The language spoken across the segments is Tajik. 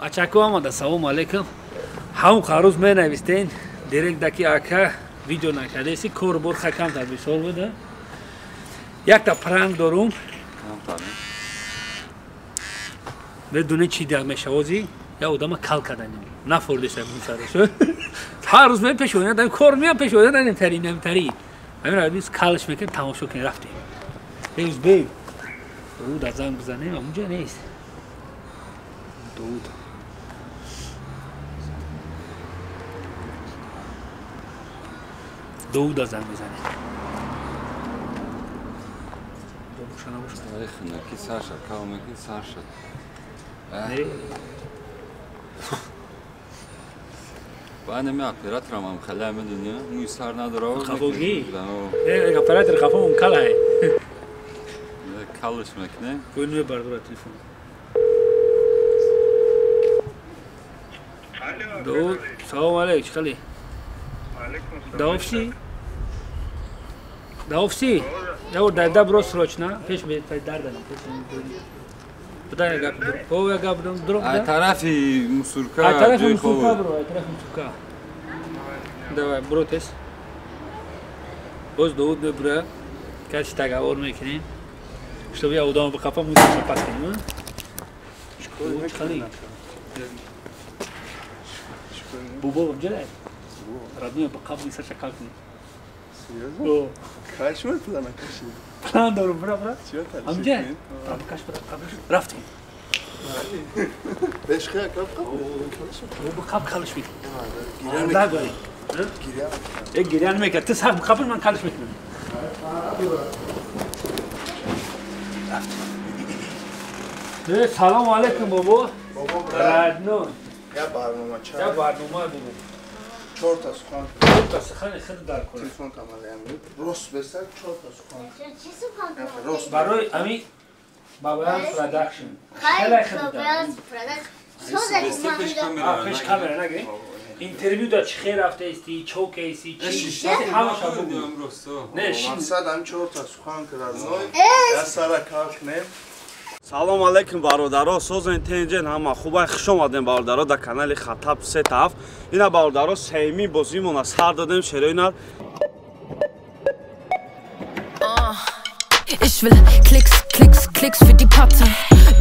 Бачако омада, салом алейкум. Ҳамон қарӯз менавистен директ даки ака видео накардеси, кор бор хакам бисёр буда. Якта пранк дорум. Медонӣ чӣ дар мешавози? Я одама кал карданем. Нафордеша мусараш. Ҳар рӯз мен пеш ояд, кор меям пеш ояд, намтари, намтари. Ҳамин рабис калш мекунем, тамошо кунем, рафтем. Рӯз бе. Ӯ дар занг бизанем, онҷа нест. Дуд. Дуд занг бизанем. Ки сарша, кал мекунӣ сарша. Баъд ме операторам ҳам хеле медонӣ, мӯи сар надора. Қафогӣ? Не, оператор қафо он калай. Калш мекунем. Кӯй мебардора телефон. Алло. Салом алейкум, чӣ хали? Алейкум салом. Да офиси? Да офиси? Я вот дай добро срочно. Пеш ме дар дан. Бдай гап. О, я гап дом. Ай тарафи мусурка. Ай тарафи мусурка, бро, ай тарафи мусурка. Давай, бро, тез. Боз Довуд мебура. Каси договор мекунем. Чтобы я удам бақапам, мусурка пас кунем. Чӣ Бубо бҷелай. Родной бақап мисаша кал кунем. Серьезно? Каш ма плана каши? План дорум, бра, бра. Амҷа? Бра, каш, бра, рафтем. Бешхе кап кап. Бу қап калш мекунем. Гиря. Э, гиря намекунад. Ту сар қапи ман калш мекунам. Рафтем. Э, салом алейкум, бобо. Бобо, родной. Я барнома ча. Я барнома бобо. Чорта сухан. Чорта сухан хид дар кор. Телефон тамалаям. Рост бесар чорта сухан. Чӣ сухан? Рост. Барои ами Бабаянс продакшн. Хай, Бабаянс продакшн. Пеш камера нагирем. Интервью да чӣ хел рафтаисти, чо кейси, чи ҳамаша бугӯ. Не, мақсад ам чорта сухан ки родной. Я сара кал кунем. Салом алейкум, бародаро, созен тенҷен ҳама хубай, хуш омадем, бародаро, дар канали Хатаб Сетаф. Ина, бародаро, сеюмин бозимона сар додем, шероинар. Ich will Klicks, Klicks, Klicks für die Patte.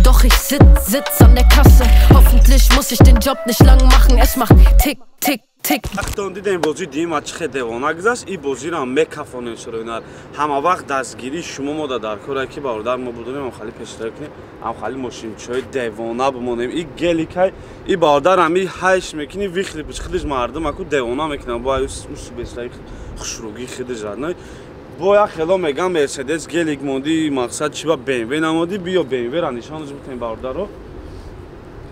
Doch ich sitz, sitz an der Kasse. Hoffentlich muss ich den Job nicht lang machen. Es macht Tick, Tick, Tick. Вақтон дидем бозӣ дима чӣ хел девона гузашт, и бозиро мекафонем, шероинар. Ҳама вақт дастгирии шумо мода дар коре ки, бародар, мо будонем ҳамхали пешравӣ кунем, ҳамхали мошинчиҳои девона бимонем. И геликай, и бародар, ҳами ҳайш мекунӣ, вихли хидиш мардум аку девона мекунам, бо усу бешравӣ хушругӣ хидиш родной. Бо як хело мегам Мерседес гелик монди, мақсад чи ба БМВ намоди, биё БМВ-ра нишон битем, бародаро.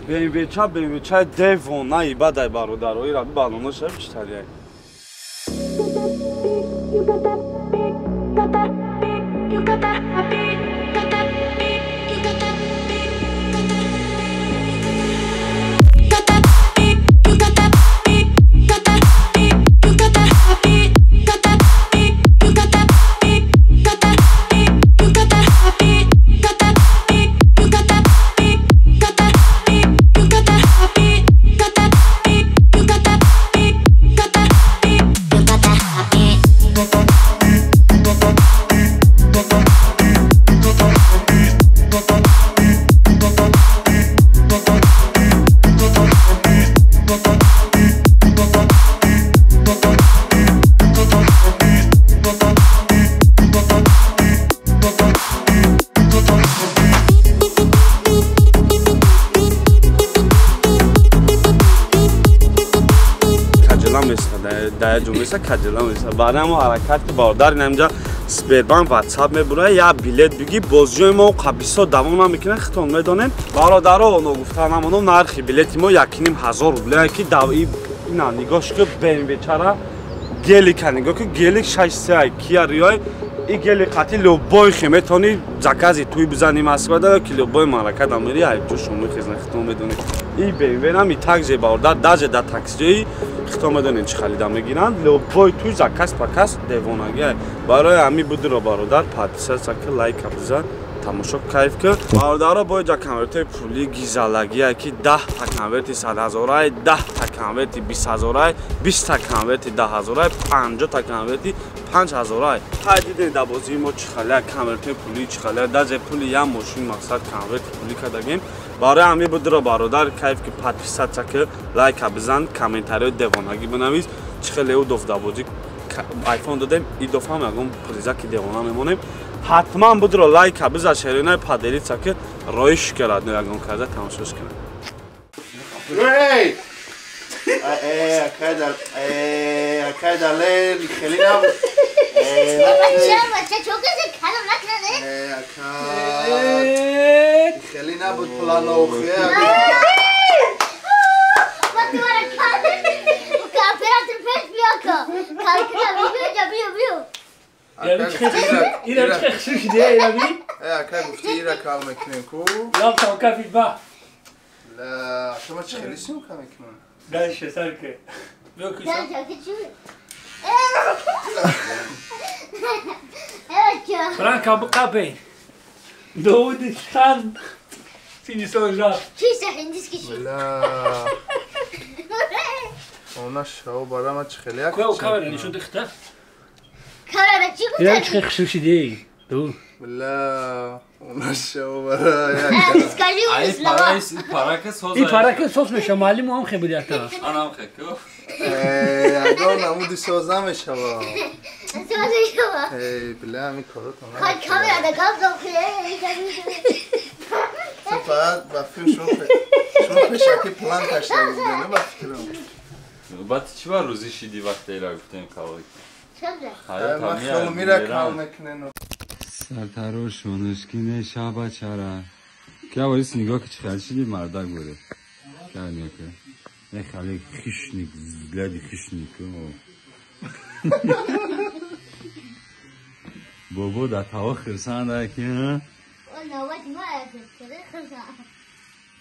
БМВ ча, БМВ ча девонаи бадай, бародаро, ира балоно шаб чӣ тарияй. You got that big, got that big, you got that big, got that big, you got that big, got that big, you got that big, got that big, you got that big, got that big, you got that big, got that big, you got that big, got that big, you got that big, got that big, you got that big, got that big, you got that big, got that big, you got that big. Даҷумеса каҷала меса. Барои мо ҳаракат ки, бародар, инамҷа Сбербанк ватсап мебура, я билет биги, бозиҳои мо қабисо давом намекунад, хитон медонем. Бародаро, ногуфта намонам, нархи билети мо 1500 рубле ки дави ина нигоҳ ки БМВ чара гелика нигоҳ ки гелик 6 Киа Рио, и гели қати любой хе метавонӣ закази туй бизанӣ Москвада ки любой маърака дамери, айбҷо шумо хезна, хитон медонед. И БМВ нами также, бародар, даже дар таксиҷои хитон медонед чӣ халида мегиранд, любой туй заказ показ девонагӣ. Барои ҳамин будиро, бародар, подписаться ки, лайка бизан. тамошо кайф ки. Бародаро бо ҷа конвертҳои пулӣ гизалагие ки 10 та конверти 100 ҳазорай, 10 та конверти 20 ҳазорай, 20 та конверти 10 ҳазорай, 50 та конверти 5 ҳазорай. Ҳай дидем дар бозии мо чӣ хеле конвертҳои пулӣ чӣ хеле даже пули як мошин мақсад конверти пулӣ кардагем. Барои ҳамин будро бародар кайф ки подписаться ки, лайка бизан, комментариҳои девонагӣ бинавис. Чӣ хеле ӯ доф дар бозӣ айфон додем, и доф ҳам ягон призаки девона мемонем. Ҳатман будро лайка бизан, шеринаи поделиться ки роиш кунад, ягон карда тамошош кунад. Эй! Акай далел хеле набуд. Бача, чо касе калом накунад? Акай хеле набуд планохе. Ира чӣ шуди, Ираби? Акай гуфти ира кал мекунем ку? Лаптам кафид ба. Ла, шумо чӣ хеле съёмка мекунем? Дальше, сарке. Биё куша. Франка бқапен. Довуди хан. Сини сожа. Ла. Она шоу барама чӣ хеле як. Ку камера нишон дихта? Камера чӣ гуфта? Ира чӣ хушрӯ шуди? Ду. Ла, она шоу бара як. Скажи умные слова. Парака соз. И парака соз меша, муаллим ҳам хе буд якта. Анам хе ку. Ягон намуди соз намешава. Соз мешава. Эй, бля, ми коротон. Камера да гап зад хе. Фақат ба филм шумо пешаки план кашида будед, не ба фикрам. Баъд чӣ бар рӯзӣ шиди вақте ира гуфтем калоки? Ман хело мира кал мекунем. Сартарош монушкине шаба чара. Ки аввалис нигоҳ ки чӣ хел шиди мардак буре. Ки нигоҳ ки. Не хеле хищник, взгляди хищник. Бобо дар тава хирсанда ки.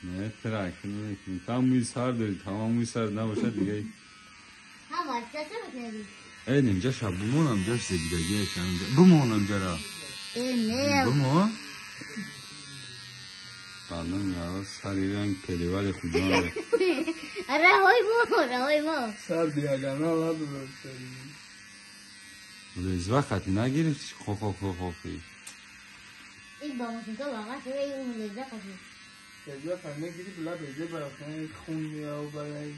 Не трак, не там мӯи сар дорӣ, тамом мӯи сар набошад дига. Эй, инҷа шаб бумонам, ҷаш зебидагиаш инҷа. Бумонам ҷара. Бумон? Баъдан я сари ранг перевали хуҷон. Раҳои мо, раҳои мо. Сар диагонал надорад. Лезва хати нагирифти хо-хо-хо-хо. Ин бо мошинка واقعا این лезва хати. Лезва хати нагирифт, ла лезва барои хун меояд барои.